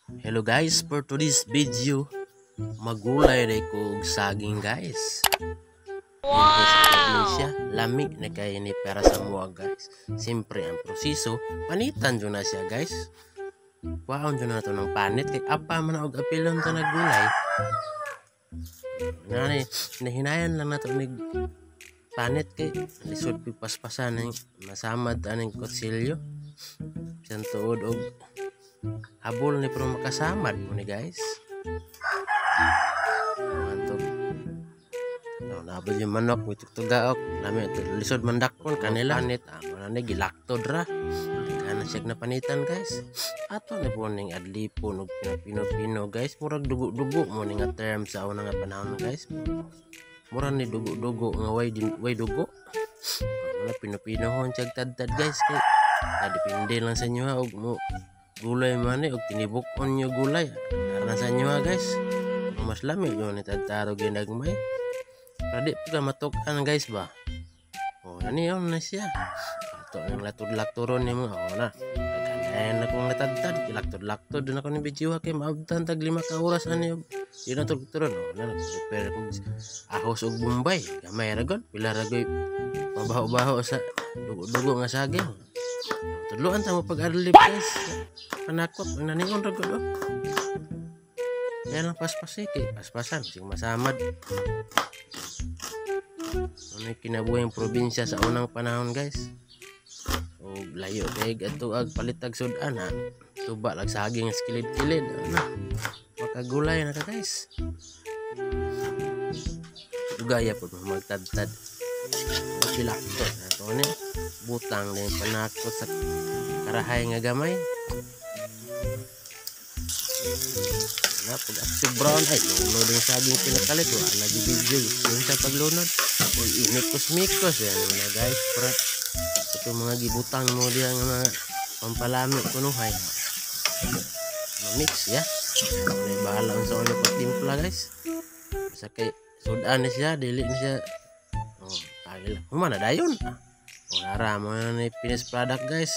Hello guys, for today's video, magulay rin ko og saging, guys. Wow! Siya, lami na kay ni para sa mua, guys. Siyempre, ang proseso, panitan dyan na siya, guys. Kuhaon dyan na ito ng panit, kay apa man og apilon ta nagulay. Ngani, nahinayan lang nato ni panit kay lisod paspasan ng masamad aning kutsilyo. Bisan tuod og habol ni pero makasamad mo ni, guys. Anto. No, nabol yung manok, may tugtugaok, lami ito, lisod mandakon kanila panit, amo na ni gilaktod ra. Kana siya na panitan, guys. Ato na po ning adlipon og pino-pino, guys. Murag dugo-dugo mo ni nga term sa una nga panahon, guys. Mura ni dugo-dugo nga way din way dugo. Wala pino-pinohon siya tadtad, guys, kay depende lang sa inyo ha og mo gulay man ni og tinibuk-on nyo gulay. Ara sa inyo ha, guys. Mas lami yun ni tadtaro ginagmay. Pero di pa ka matuk-an, guys, ba. Oh, ani yun na siya. Ato ang laktod-laktoron ni mo. Oh na. Daghan na kong natadtad. Laktod-laktod na ako ni video kay maabtan tag 5 ka oras ani. Di na turon. Oh na, nag-prepare kog ahos og bombay. Gamay ra god. Pila ra goy mabaho-baho sa dugo-dugo nga saging. Tudloan ta mo pag-adlib, guys. Panakot ang naningon ra gud oh. Kaya lang paspas eh, kay paspasan sing masamad. Ano yung kinabuhing probinsya sa unang panahon, guys. O layo kay adto ag palitag sudan ha. Tuba lag saging sa kilid-kilid. Ano? Makagulay na ka, guys. Ugaya po magtadtad. Pilakto ato ni butang din panakot sa karahay nga gamay. Na pag aksi brown ay lunod ang saging pinakalit, wala lagi video yun sa paglunod. Uy, imikos-mikos yan mga guys, para ito mga gibutang mo diyan nga mga pampalami kunuhay ma-mix ya. May bahala unsa uno pagtimpla, guys, sa kay sudan ni siya, dili ni siya. Oh, agil human na dayon. Oh, nara mo na ni finished product, guys.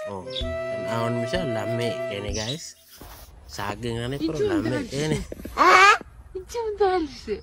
Oh, tan-awon mo siya, lami kay ni, guys. Saging na ni pero Идем lami дальше. Kay ni. Идем дальше.